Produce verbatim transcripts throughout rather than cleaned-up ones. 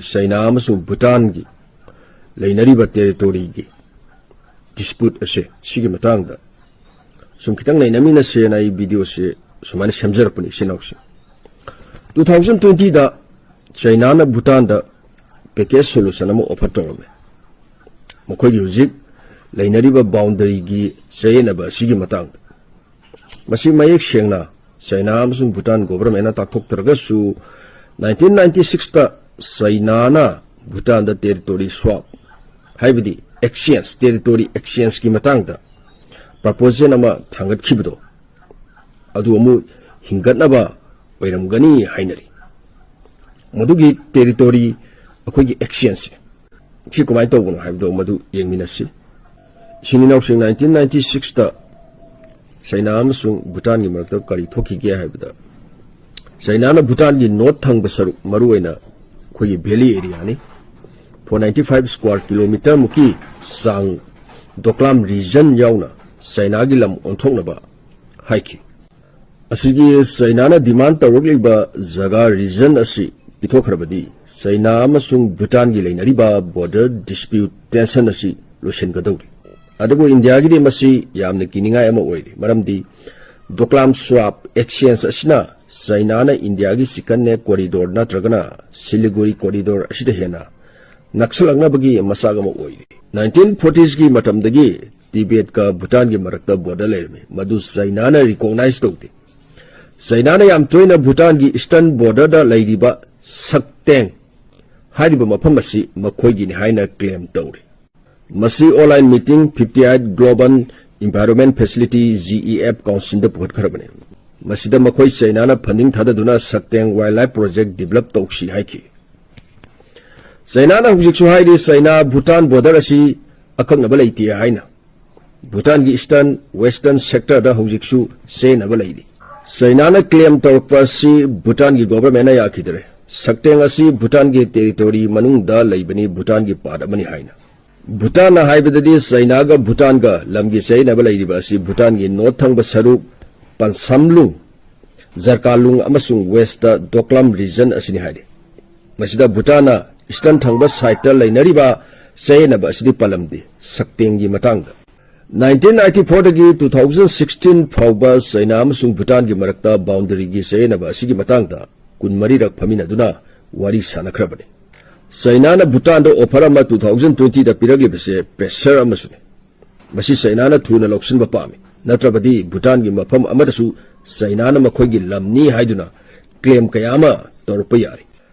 ꯆꯩꯅꯥ ꯑꯃꯁꯨꯡ ꯚꯨꯇꯥꯟꯒꯤ ꯂꯩꯅꯔꯤꯕ ꯇꯦꯔꯤꯇꯣꯔꯤꯒꯤ ꯗꯤꯁꯄ꯭ꯌꯨꯠ ꯑꯁꯦ, ꯁꯤꯒꯤ ꯃꯇꯥꯡꯗ ꯁꯨꯝ ꯈꯤꯇꯪ ꯅꯩꯅꯃꯤꯟꯅꯁꯦꯅ ꯑꯩ ꯚꯤꯗꯤꯑꯣꯁꯦ ꯁꯨꯃꯥꯏꯅ ꯁꯦꯝꯖꯔꯛꯄꯅꯤ, ꯏꯆꯤꯟ ꯏꯅꯥꯎꯁꯤꯡ꯫ ꯇꯨ ꯊꯥꯎꯖꯟ ꯇ꯭ꯋꯦꯟꯇꯤꯗ ꯆꯩꯅꯥꯅ ꯚꯨꯇꯥꯟꯗ ꯄꯦꯀꯦꯖ ꯁꯣꯂꯨꯁꯟ ꯑꯃ ꯑꯣꯐꯔ ꯇꯧꯔꯝꯃꯦ, ꯃꯈꯣꯏꯒꯤ ꯍꯧꯖꯤꯛ ꯂꯩꯅꯔꯤꯕ ꯕꯥꯎꯟꯗꯔꯤꯒꯤ ꯆꯌꯦꯠꯅꯕ ꯑꯁꯤꯒꯤ ꯃꯇꯥꯡꯗ꯫ ꯃꯁꯤ ꯃꯌꯦꯛ ꯁꯦꯡꯅ ꯆꯩꯅꯥ ꯑꯃꯁꯨꯡ ꯚꯨꯇꯥꯟ ꯒꯣꯚꯔꯟꯃꯦꯟꯅ ꯇꯥꯛꯊꯣꯛꯇ꯭ꯔꯒꯁꯨ, ꯅꯥꯏꯟꯇꯤꯟ ꯅꯥꯏꯟꯇꯤ ꯁꯤꯛꯁꯇ ꯆꯩꯅꯥꯅ ꯚꯨꯇꯥꯟꯗ ꯇꯦꯔꯤꯇꯣꯔꯤ ꯁ꯭ꯋꯥꯞ, ꯍꯥꯏꯕꯗꯤ ꯑꯦꯛꯁꯆꯦꯟꯖ, ꯇꯦꯔꯤꯇꯣꯔꯤ ꯑꯦꯛꯁꯆꯦꯟꯖꯀꯤ ꯃꯇꯥꯡꯗ ꯄ꯭ꯔꯄꯣꯖꯦꯜ ꯑꯃ ꯊꯥꯡꯒꯠꯈꯤꯕꯗꯣ, ꯑꯗꯨ ꯑꯃꯨꯛ ꯍꯤꯡꯒꯠꯅꯕ ꯑꯣꯏꯔꯝꯒꯅꯤ ꯍꯥꯏꯅꯔꯤ꯫ ꯃꯗꯨꯒꯤ ꯇꯦꯔꯤꯇꯣꯔꯤ, ꯑꯩꯈꯣꯏꯒꯤ ꯑꯦꯛꯁꯆꯦꯟꯖꯁꯦ, ꯁꯤ ꯀꯃꯥꯏꯅ ꯇꯧꯕꯅꯣ ꯍꯥꯏꯕꯗꯣ ꯃꯗꯨ ꯌꯦꯡꯃꯤꯟꯅꯁꯤ꯫ ꯏꯆꯤꯟ ꯏꯅꯥꯎꯁꯤꯡ, ꯅꯥꯏꯟꯇꯤꯟ ꯅꯥꯏꯟꯇꯤ ꯁꯤꯛꯁꯇ ꯆꯩꯅꯥ ꯑꯃꯁꯨꯡ ꯚꯨꯇꯥꯟꯒꯤ ꯃꯔꯛꯇ ꯀꯔꯤ ꯊꯣꯛꯈꯤꯒꯦ ꯍꯥꯏꯕꯗ, ꯆꯩꯅꯥꯅ ꯚꯨꯇꯥꯟꯒꯤ ꯅꯣꯔꯠ ꯊꯪꯕ ꯁꯔꯨꯛ, ꯃꯔꯨꯑꯣꯏꯅ ꯑꯩꯈꯣꯏꯒꯤ ꯚꯦꯂꯤ ꯑꯦꯔꯤꯌꯥꯅꯤ, four ninety five square kilometre ꯃꯨꯛꯀꯤ ꯆꯥꯡ ꯗꯣꯀ꯭ꯂꯥꯝ ꯔꯤꯖꯟ ꯌꯥꯎꯅ ꯆꯩꯅꯥꯒꯤ ꯂꯝ ꯑꯣꯟꯊꯣꯛꯅꯕ ꯍꯥꯏꯈꯤ꯫ ꯑꯁꯤꯒꯤ ꯆꯩꯅꯥꯅ ꯗꯤꯃꯥꯟ ꯇꯧꯔꯛꯂꯤꯕ ꯖꯒꯥ, ꯔꯤꯖꯟ ꯑꯁꯤ ꯄꯤꯊꯣꯛꯈ꯭ꯔꯕꯗꯤ, ꯆꯩꯅꯥ ꯑꯃꯁꯨꯡ ꯚꯨꯇꯥꯟꯒꯤ ꯂꯩꯅꯔꯤꯕ ꯕꯣꯔꯗꯔ ꯗꯤꯁꯄ꯭ꯌꯨꯠ ꯇꯦꯟꯁꯟ ꯑꯁꯤ ꯂꯣꯏꯁꯤꯟꯒꯗꯧꯔꯤ꯫ ꯑꯗꯨꯕꯨ ꯏꯟꯗꯤꯌꯥꯒꯤꯗꯤ ꯃꯁꯤ ꯌꯥꯝꯅ ꯀꯤꯅꯤꯡꯉꯥꯏ ꯑꯃ ꯑꯣꯏꯔꯤ, ꯃꯔꯝꯗꯤ ꯗꯣꯀ꯭ꯂꯥꯝ ꯁ꯭ꯋꯥꯞ ꯑꯦꯛꯁꯆꯦꯟꯖ ꯑꯁꯤꯅ ꯆꯩꯅꯥꯅ ꯏꯟꯗꯤꯌꯥꯒꯤ ꯆꯤꯀꯟ ꯅꯦꯛ ꯀꯣꯔꯤꯗꯣꯔ ꯅꯠꯇ꯭ꯔꯒꯅ ꯁꯤꯂꯤꯒꯨꯔꯤ ꯀꯣꯔꯤꯗꯣꯔ ꯑꯁꯤꯗ ꯍꯦꯟꯅ ꯅꯛꯁꯜꯂꯛꯅꯕꯒꯤ ꯃꯆꯥꯛ ꯑꯃ ꯑꯣꯏꯔꯤ꯫ ꯅꯥꯏꯟꯇꯤꯟ ꯐꯣꯔꯇꯤꯁꯀꯤ ꯃꯇꯝꯗꯒꯤ ꯇꯤꯕꯦꯠꯀ ꯚꯨꯇꯥꯟꯒꯤ ꯃꯔꯛꯇ ꯕꯣꯔꯗꯔ ꯂꯩꯔꯝꯃꯤ, ꯃꯗꯨ ꯆꯩꯅꯥꯅ ꯔꯤꯀꯣꯛꯅꯥꯏꯖ ꯇꯧꯗꯦ꯫ ꯆꯩꯅꯥꯅ ꯌꯥꯝ ꯇꯣꯏꯅ ꯚꯨꯇꯥꯟꯒꯤ ꯏꯁꯇꯔꯟ ꯕꯣꯔꯗꯔꯗ ꯂꯩꯔꯤꯕ ꯁꯛꯇꯦꯡ ꯍꯥꯏꯔꯤꯕ ꯃꯐꯝ ꯑꯁꯤ ꯃꯈꯣꯏꯒꯤꯅꯤ ꯍꯥꯏꯅ ꯀ꯭ꯂꯦꯝ ꯇꯧꯔꯤ꯫ ꯃꯁꯤ online meeting fifty eight global environment facility, G E F, ꯀꯥꯎꯟꯁꯤꯜꯗ ꯄꯨꯈꯠꯈ꯭ꯔꯕꯅꯤ꯫ ꯃꯁꯤꯗ ꯃꯈꯣꯏ ꯆꯩꯅꯥꯅ ꯐꯟꯗꯤꯡ ꯊꯥꯗꯗꯨꯅ ꯁꯛꯇꯦꯡ ꯋꯥꯏꯜ ꯂꯥꯏꯐ ꯄ꯭ꯔꯣꯖꯦꯛ ꯗꯤꯕꯦꯂꯞ ꯇꯧꯁꯤ ꯍꯥꯏꯈꯤ꯫ ꯆꯩꯅꯥꯅ ꯍꯧꯖꯤꯛꯁꯨ ꯍꯥꯏꯔꯤ, ꯆꯩꯅꯥ ꯚꯨꯇꯥꯟ ꯕꯣꯔꯗꯔ ꯑꯁꯤ ꯑꯀꯛꯅꯕ ꯂꯩꯇꯦ ꯍꯥꯏꯅ꯫ ꯚꯨꯇꯥꯟꯒꯤ ꯏꯁꯇꯔꯟ, ꯋꯦꯁꯇꯔꯟ ꯁꯦꯛꯇꯔꯗ ꯍꯧꯖꯤꯛꯁꯨ ꯆꯦꯟꯅꯕ ꯂꯩꯔꯤ꯫ ꯆꯩꯅꯥꯅ ꯀ꯭ꯂꯦꯝ ꯇꯧꯔꯛꯄ ꯑꯁꯤ ꯚꯨꯇꯥꯟꯒꯤ ꯒꯣꯚꯔꯟꯃꯦꯟꯅ ꯌꯥꯈꯤꯗ꯭ꯔꯦ꯫ ꯁꯛꯇꯦꯡ ꯑꯁꯤ ꯚꯨꯇꯥꯟꯒꯤ ꯇꯦꯔꯤꯇꯣꯔꯤ ꯃꯅꯨꯡꯗ ꯂꯩꯕꯅꯤ, ꯚꯨꯇꯥꯟꯒꯤ ꯄꯥꯔꯠ ꯑꯃꯅꯤ ꯍꯥꯏꯅ꯫ ꯚꯨꯇꯥꯟꯅ ꯍꯥꯏꯕꯗꯗꯤ ꯆꯩꯅꯥꯒ ꯚꯨꯇꯥꯟꯒ ꯂꯝꯒꯤ ꯆꯌꯦꯠꯅꯕ ꯂꯩꯔꯤꯕ ꯑꯁꯤ ꯚꯨꯇꯥꯟꯒꯤ ꯅꯣꯔꯠ ꯊꯪꯕ ꯁꯔꯨꯛ, ꯄꯟꯁꯝꯂꯨꯡ, ꯖꯔꯀꯥꯂꯨꯡ ꯑꯃꯁꯨꯡ ꯋꯦꯁꯇ ꯗꯣꯀ꯭ꯂꯥꯝ ꯔꯤꯖꯟ ꯑꯁꯤꯅꯤ ꯍꯥꯏꯔꯤ꯫ ꯑꯁꯤꯗ ꯚꯨꯇꯥꯟꯅ ꯏꯁꯇꯔꯟ ꯊꯪꯕ ꯁꯥꯏꯠꯇ ꯂꯩꯅꯔꯤꯕ ꯆꯌꯦꯠꯅꯕ ꯑꯁꯤꯗꯤ ꯄꯜꯂꯝꯗꯦ꯫ ꯁꯛꯇꯦꯡꯒꯤ ꯃꯇꯥꯡꯗ nineteen ninety-four ꯗꯒꯤ two thousand sixteen ꯐꯥꯎꯕ ꯆꯩꯅꯥ ꯑꯃꯁꯨꯡ ꯚꯨꯇꯥꯟꯒꯤ ꯃꯔꯛꯇ ꯕꯥꯎꯟꯗꯔꯤꯒꯤ ꯆꯌꯦꯠꯅꯕ ꯑꯁꯤꯒꯤ ꯃꯇꯥꯡꯗ ꯀꯨꯟꯃꯔꯤꯔꯛ ꯐꯝꯃꯤꯟꯅꯗꯨꯅ ꯋꯥꯔꯤ ꯁꯥꯟꯅꯈ꯭ꯔꯕꯅꯤ꯫ ꯆꯩꯅꯥꯅ ꯚꯨꯇꯥꯟꯗ ꯑꯣꯐꯔ ꯑꯃ two thousand twenty ꯗ ꯄꯤꯔꯛꯂꯤꯕꯁꯦ ꯄ꯭ꯔꯦꯁꯔ ꯑꯃꯁꯨꯅꯤ꯫ ꯃꯁꯤ ꯆꯩꯅꯥꯅ ꯊꯨꯅ ꯂꯧꯁꯤꯟꯕ ꯄꯥꯝꯃꯤ, ꯅꯠꯇ꯭ꯔꯕꯗꯤ ꯚꯨꯇꯥꯟꯒꯤ ꯃꯐꯝ ꯑꯃꯗꯁꯨ ꯆꯩꯅꯥꯅ ꯃꯈꯣꯏꯒꯤ ꯂꯝꯅꯤ ꯍꯥꯏꯗꯨꯅ ꯀ꯭ꯂꯦꯝ ꯀꯌꯥ ꯑꯃ ꯇꯧꯔꯛꯄ ꯌꯥꯔꯤ꯫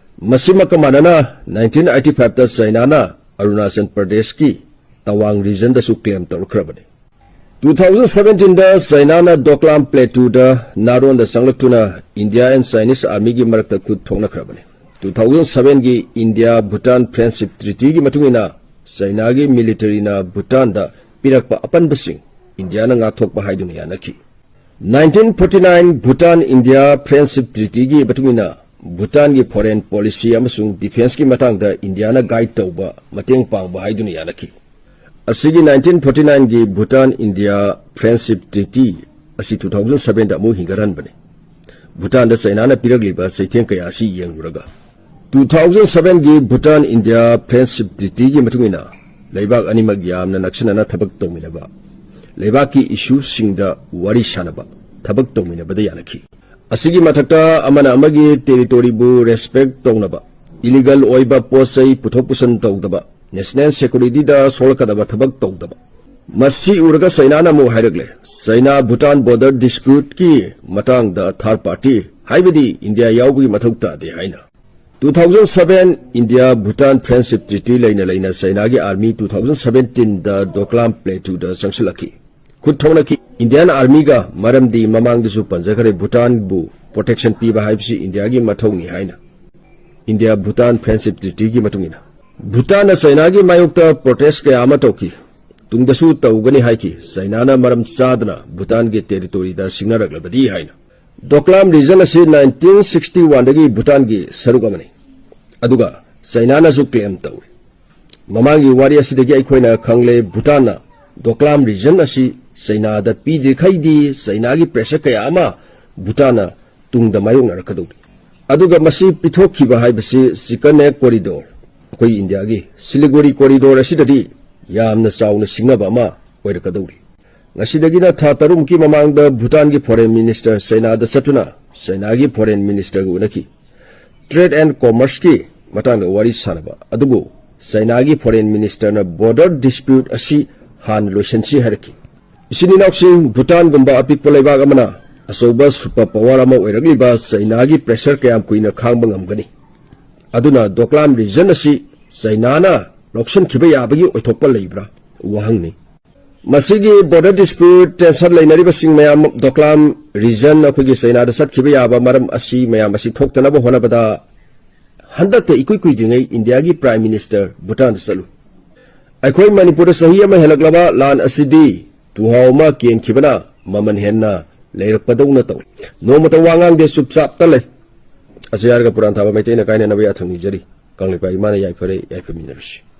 ꯃꯁꯤꯃꯛꯀ ꯃꯥꯟꯅꯅ nineteen eighty five ꯇ ꯆꯩꯅꯥꯅ ꯑꯔꯨꯅꯥꯆꯜ ꯄ꯭ꯔꯗꯦꯁꯀꯤ ꯇꯋꯥꯡ ꯔꯤꯖꯟꯗꯁꯨ ꯀ꯭ꯂꯦꯝ ꯇꯧꯔꯛꯈ꯭ꯔꯕꯅꯤ꯫ Two thousand seventeen ꯗ ꯆꯩꯅꯥꯅ ꯗꯣꯀ꯭ꯂꯥꯝ ꯄ꯭ꯂꯦꯇꯨꯗ ꯅꯥꯔꯣꯟꯗ ꯆꯪꯂꯛꯇꯨꯅ India and Chinese Army ꯒꯤ ꯃꯔꯛꯇ ꯈꯨꯠ ꯊꯣꯛꯅꯈ꯭ꯔꯕꯅꯤ꯫ Two thousand seven ꯒꯤ ꯏꯟꯗꯤꯌꯥ ꯚꯨꯇꯥꯟ ꯐ꯭ꯔꯦꯟꯗꯁꯤꯞ ꯇ꯭ꯔꯤꯇꯤꯒꯤ ꯃꯇꯨꯡ ꯏꯟꯅ ꯆꯩꯅꯥꯒꯤ ꯃꯤꯂꯤꯇꯔꯤꯅ ꯚꯨꯇꯥꯟꯗ ꯄꯤꯔꯛꯄ ꯑꯄꯟꯕꯁꯤꯡ ꯏꯟꯗꯤꯌꯥꯅ ꯉꯥꯛꯊꯣꯛꯄ ꯍꯥꯏꯗꯨꯅ ꯌꯥꯅꯈꯤ꯫ Nineteen forty nine Bhutan India friendship ꯇ꯭ꯔꯤꯇꯤꯒꯤ ꯃꯇꯨꯡ ꯏꯟꯅ ꯚꯨꯇꯥꯟꯒꯤ ꯐꯣꯔꯦꯟ ꯄꯣꯂꯤꯁꯤ ꯑꯃꯁꯨꯡ ꯗꯤꯐꯦꯟꯁꯀꯤ ꯃꯇꯥꯡꯗ ꯏꯟꯗꯤꯌꯥꯅ ꯒꯥꯏꯗ ꯇꯧꯕ, ꯃꯇꯦꯡ ꯄꯥꯡꯕ ꯍꯥꯏꯗꯨꯅ ꯌꯥꯅꯈꯤ꯫ ꯑꯁꯤꯒꯤ nineteen forty nine ꯒꯤ ꯚꯨꯇꯥꯟ ꯏꯟꯗꯤꯌꯥ ꯐ꯭ꯔꯦꯟꯗꯁꯤꯞ ꯇ꯭ꯔꯤꯇꯤ ꯑꯁꯤ two thousand seven ꯗ ꯑꯃꯨꯛ ꯍꯤꯡꯒꯠꯍꯟꯕꯅꯤ꯫ ꯚꯨꯇꯥꯟꯗ ꯆꯩꯅꯥꯅ ꯄꯤꯔꯛꯂꯤꯕ ꯆꯩꯊꯦꯡ ꯀꯌꯥ ꯑꯁꯤ ꯌꯦꯡꯂꯨꯔꯒ, two thousand seven ꯒꯤ ꯚꯨꯇꯥꯟ ꯏꯟꯗꯤꯌꯥ ꯐ꯭ꯔꯦꯟꯗꯁꯤꯞ ꯇ꯭ꯔꯤꯇꯤꯒꯤ ꯃꯇꯨꯡ ꯏꯟꯅ ꯂꯩꯕꯥꯛ ꯑꯅꯤꯃꯛ ꯌꯥꯝꯅ ꯅꯛꯁꯤꯟꯅꯅ ꯊꯕꯛ ꯇꯧꯃꯤꯟꯅꯕ, ꯂꯩꯕꯥꯛꯀꯤ ꯏꯁꯨꯁꯤꯡꯗ ꯋꯥꯔꯤ ꯁꯥꯅꯕ, ꯊꯕꯛ ꯇꯧꯃꯤꯟꯅꯕꯗ ꯌꯥꯅꯈꯤ꯫ ꯑꯁꯤꯒꯤ ꯃꯊꯛꯇ ꯑꯃꯅ ꯑꯃꯒꯤ ꯇꯦꯔꯤꯇꯣꯔꯤꯕꯨ ꯔꯦꯁꯄꯦꯛ ꯇꯧꯅꯕ, ꯏꯂꯤꯒꯜ ꯑꯣꯏꯕ ꯄꯣꯠ ꯆꯩ ꯄꯨꯊꯣꯛ ꯄꯨꯁꯤꯟ ꯇꯧꯗꯕ, ꯅꯦꯁꯅꯦꯜ ꯁꯦꯀꯨꯔꯤꯇꯤꯗ ꯁꯣꯛꯂꯛꯀꯗꯕ ꯊꯕꯛ ꯇꯧꯗꯕ꯫ ꯃꯁꯤ ꯎꯔꯒ ꯆꯩꯅꯥꯅ ꯑꯃꯨꯛ ꯍꯥꯏꯔꯛꯂꯦ, ꯆꯩꯅꯥ ꯚꯨꯇꯥꯟ ꯕꯣꯔꯗꯔ ꯗꯤꯁꯄ꯭ꯌꯨꯠꯀꯤ ꯃꯇꯥꯡꯗ ꯊꯥꯔꯗ ꯄꯥꯔꯇꯤ, ꯍꯥꯏꯕꯗꯤ ꯏꯟꯗꯤꯌꯥ ꯌꯥꯎꯕꯒꯤ ꯃꯊꯧ ꯇꯥꯗꯦ ꯍꯥꯏꯅ꯫ Two thousand seven India Bhutan friendship treaty ꯂꯩꯅ ꯂꯩꯅ ꯆꯩꯅꯥꯒꯤ ꯑꯥꯔꯃꯤ two thousand seventeen ꯗ ꯗꯣꯀ꯭ꯂꯥꯝ ꯄ꯭ꯂꯦꯇꯨꯗ ꯆꯪꯁꯤꯜꯂꯛꯈꯤ꯫ ꯈꯨꯠ ꯊꯣꯛꯅꯈꯤ ꯏꯟꯗꯤꯌꯥꯟ ꯑꯥꯔꯃꯤꯒ, ꯃꯔꯝꯗꯤ ꯃꯃꯥꯡꯗꯁꯨ ꯄꯟꯖꯈ꯭ꯔꯦ, ꯚꯨꯇꯥꯟꯕꯨ ꯄ꯭ꯔꯣꯇꯦꯛꯁꯟ ꯄꯤꯕ ꯍꯥꯏꯕꯁꯤ ꯏꯟꯗꯤꯌꯥꯒꯤ ꯃꯊꯧꯅꯤ ꯍꯥꯏꯅ꯫ ꯏꯟꯗꯤꯌꯥ ꯚꯨꯇꯥꯟ ꯐ꯭ꯔꯦꯟꯗꯁꯤꯞ ꯇ꯭ꯔꯤꯇꯤꯒꯤ ꯃꯇꯨꯡ ꯏꯟꯅ ꯚꯨꯇꯥꯟꯅ ꯆꯩꯅꯥꯒꯤ ꯃꯥꯌꯣꯛꯇ ꯄ꯭ꯔꯣꯇꯦꯁ ꯀꯌꯥ ꯑꯃ ꯇꯧꯈꯤ꯫ ꯇꯨꯡꯗꯁꯨ ꯇꯧꯒꯅꯤ ꯍꯥꯏꯈꯤ, ꯆꯩꯅꯥꯅ ꯃꯔꯝ ꯆꯥꯗꯅ ꯚꯨꯇꯥꯟꯒꯤ ꯇꯦꯔꯤꯇꯣꯔꯤꯗ ꯁꯤꯡꯅꯔꯛꯂꯕꯗꯤ ꯍꯥꯏꯅ꯫ ꯗꯣꯀ꯭ꯂꯥꯝ ꯔꯤꯖꯟ ꯑꯁꯤ nineteen sixty one ꯗꯒꯤ ꯚꯨꯇꯥꯟꯒꯤ ꯁꯔꯨꯛ ꯑꯃꯅꯤ꯫ ꯑꯗꯨꯒ ꯆꯩꯅꯥꯅꯁꯨ ꯀ꯭ꯂꯦꯝ ꯇꯧꯔꯤ꯫ ꯃꯃꯥꯡꯒꯤ ꯋꯥꯔꯤ ꯑꯁꯤꯗꯒꯤ ꯑꯩꯈꯣꯏꯅ ꯈꯪꯂꯦ, ꯚꯨꯇꯥꯟꯅ ꯗꯣꯀ꯭ꯂꯥꯝ ꯔꯤꯖꯟ ꯑꯁꯤ ꯆꯩꯅꯥꯗ ꯄꯤꯗ꯭ꯔꯤꯈꯩꯗꯤ ꯆꯩꯅꯥꯒꯤ ꯄ꯭ꯔꯦꯁꯔ ꯀꯌꯥ ꯑꯃ ꯚꯨꯇꯥꯟꯅ ꯇꯨꯡꯗ ꯃꯥꯌꯣꯛꯅꯔꯛꯀꯗꯧꯔꯤ꯫ ꯑꯗꯨꯒ ꯃꯁꯤ ꯄꯤꯊꯣꯛꯈꯤꯕ ꯍꯥꯏꯕꯁꯤ ꯆꯤꯀꯟ ꯑꯦꯒ ꯀꯣꯔꯤꯗꯣꯔ, ꯑꯩꯈꯣꯏ ꯏꯟꯗꯤꯌꯥꯒꯤ ꯁꯤꯂꯤꯒꯨꯔꯤ ꯀꯣꯔꯤꯗꯣꯔ ꯑꯁꯤꯗꯗꯤ ꯌꯥꯝꯅ ꯆꯥꯎꯅ ꯁꯤꯡꯅꯕ ꯑꯃ ꯑꯣꯏꯔꯛꯀꯗꯧꯔꯤ꯫ ꯉꯁꯤꯗꯒꯤꯅ ꯊꯥ ꯇꯔꯨꯛꯃꯨꯛꯀꯤ ꯃꯃꯥꯡꯗ ꯚꯨꯇꯥꯟꯒꯤ ꯐꯣꯔꯦꯟ ꯃꯤꯅꯤꯁꯇꯔ ꯆꯩꯅꯥꯗ ꯆꯠꯇꯨꯅ ꯆꯩꯅꯥꯒꯤ ꯐꯣꯔꯦꯟ ꯃꯤꯅꯤꯁꯇꯔꯒ ꯎꯅꯈꯤ꯫ ꯇ꯭ꯔꯦꯗ ꯑꯦꯟ ꯀꯣꯃꯔꯁꯀꯤ ꯃꯇꯥꯡꯗ ꯋꯥꯔꯤ ꯁꯥꯅꯕ ꯑꯗꯨꯕꯨ ꯆꯩꯅꯥꯒꯤ ꯐꯣꯔꯦꯟ ꯃꯤꯅꯤꯁꯇꯔꯅ ꯕꯣꯔꯗꯔ ꯗꯤꯁꯄ꯭ꯌꯨꯠ ꯑꯁꯤ ꯍꯥꯟꯅ ꯂꯣꯏꯁꯤꯟꯁꯤ ꯍꯥꯏꯔꯛꯈꯤ꯫ ꯏꯆꯤꯟ ꯏꯅꯥꯎꯁꯤꯡ, ꯚꯨꯇꯥꯟꯒꯨꯝꯕ ꯑꯄꯤꯛꯄ ꯂꯩꯕꯥꯛ ꯑꯃꯅ ꯑꯆꯧꯕ ꯁꯨꯄꯔ ꯄꯥꯋꯔ ꯑꯃ ꯑꯣꯏꯔꯛꯂꯤꯕ ꯆꯩꯅꯥꯒꯤ ꯄ꯭ꯔꯦꯁꯔ ꯀꯌꯥꯝ ꯀꯨꯏꯅ ꯈꯥꯡꯕ ꯉꯝꯒꯅꯤ? ꯑꯗꯨꯅ ꯗꯣꯀ꯭ꯂꯥꯝ ꯔꯤꯖꯟ ꯑꯁꯤ ꯆꯩꯅꯥꯅ ꯂꯧꯁꯤꯟꯈꯤꯕ ꯌꯥꯕꯒꯤ ꯑꯣꯏꯊꯣꯛꯄ ꯂꯩꯕ꯭ꯔꯥ? ꯋꯥꯍꯪꯅꯤ꯫ ꯃꯁꯤꯒꯤ ꯕꯣꯔꯗꯔ ꯗꯤꯁꯄ꯭ꯌꯨꯠ ꯇꯦꯟꯁꯟ ꯂꯩꯅꯔꯤꯕꯁꯤꯡ ꯃꯌꯥꯝ, ꯗꯣꯀ꯭ꯂꯥꯝ ꯔꯤꯖꯟ ꯑꯩꯈꯣꯏꯒꯤ ꯆꯩꯅꯥꯗ ꯆꯠꯈꯤꯕ ꯌꯥꯕ ꯃꯔꯝ ꯑꯁꯤ ꯃꯌꯥꯝ ꯑꯁꯤ ꯊꯣꯛꯇꯅꯕ ꯍꯣꯠꯅꯕꯗ ꯍꯟꯗꯛꯇ ꯏꯀꯨꯏ ꯀꯨꯏꯗ꯭ꯔꯤꯉꯩ ꯏꯟꯗꯤꯌꯥꯒꯤ ꯄ꯭ꯔꯥꯏꯝ ꯃꯤꯅꯤꯁꯇꯔ ꯚꯨꯇꯥꯟꯗ ꯆꯠꯂꯨꯏ꯫ ꯑꯩꯈꯣꯏ ꯃꯅꯤꯄꯨꯔꯗ ꯆꯍꯤ ꯑꯃ ꯍꯦꯜꯂꯛꯂꯕ ꯂꯥꯟ ꯑꯁꯤꯗꯤ ꯇꯨꯍꯥꯎ ꯑꯃ ꯀꯦꯟꯈꯤꯕꯅ ꯃꯃꯜ ꯍꯦꯟꯅ ꯂꯩꯔꯛꯄꯗꯧꯅ ꯇꯧꯏ꯫ ꯅꯣꯡꯃꯇ ꯋꯥ ꯉꯥꯡꯗꯦ, ꯆꯨꯞꯆꯥꯞꯇ ꯂꯩ꯫ ꯑꯁꯤ ꯍꯥꯏꯔꯒ ꯄꯨꯔꯥꯟ ꯊꯥꯕ ꯃꯩꯇꯩꯅ ꯀꯥꯏꯅꯅꯕ ꯌꯥꯊꯪ ꯅꯤꯖꯔꯤ꯫ ꯀꯪꯂꯩꯄꯥꯛ ꯏꯃꯥꯅ ꯌꯥꯏꯐꯔꯦ, ꯌꯥꯏꯐꯃꯤꯟꯅꯔꯁꯤ꯫